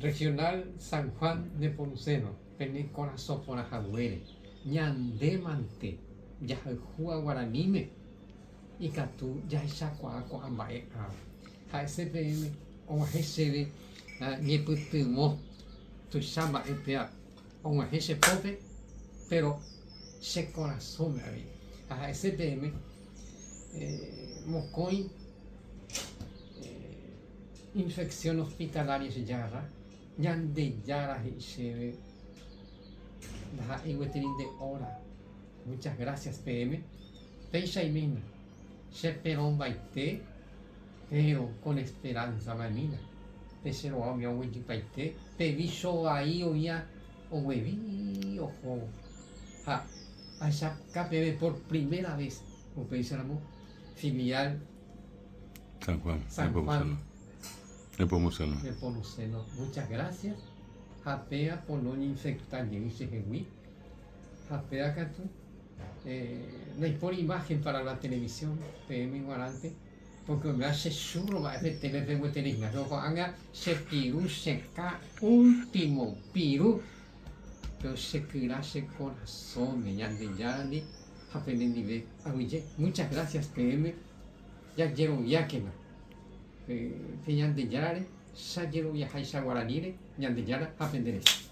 Regional San Juan Nepomuceno, pene korasõ porã haguére, ñande mante jahayhúva guaraníme ikatu jahechakuaa ko'ã mba'e ára. Ha'ese peẽme og̃uahẽ chéve ñepytyvõ tuicha mba'e péva og̃uahẽ che pópe, péro che korasõme avei. Ha ha'ese peẽme mokõi Infección hospitalaria che Jára, Ñandejára he'i chéve ndaha'éi gueteri nde hora. Muchas gracias peẽme. Péicha imína, che perõmbaite, pero con esperanza ma'emína. Pe che rova umi oguejypaite, pe vícho vai oĩa oguevi ohóvo. Ha ahechauka peẽme por primera vez upéicharamo filial San Juan, San Juan Nepomuceno. Nepomuceno. Muchas gracias. Ha péa pono oñeinfecta jey chehegui. Ha péa katu eh, ndaipóri imagen para la televisión peẽme g̃uarãnte, porque oiméva che churro mba'e pe télepe gueteri hína. Péro ko'ág̃a che piru chekã último piru, péro che kyra che korasõme Ñandejárandi ha penendive aguyje. Muchas gracias peẽme. Jajeroviákena pe Ñandejárare, che ajeroviaháicha guaraníre, Ñandejára ha pende resa.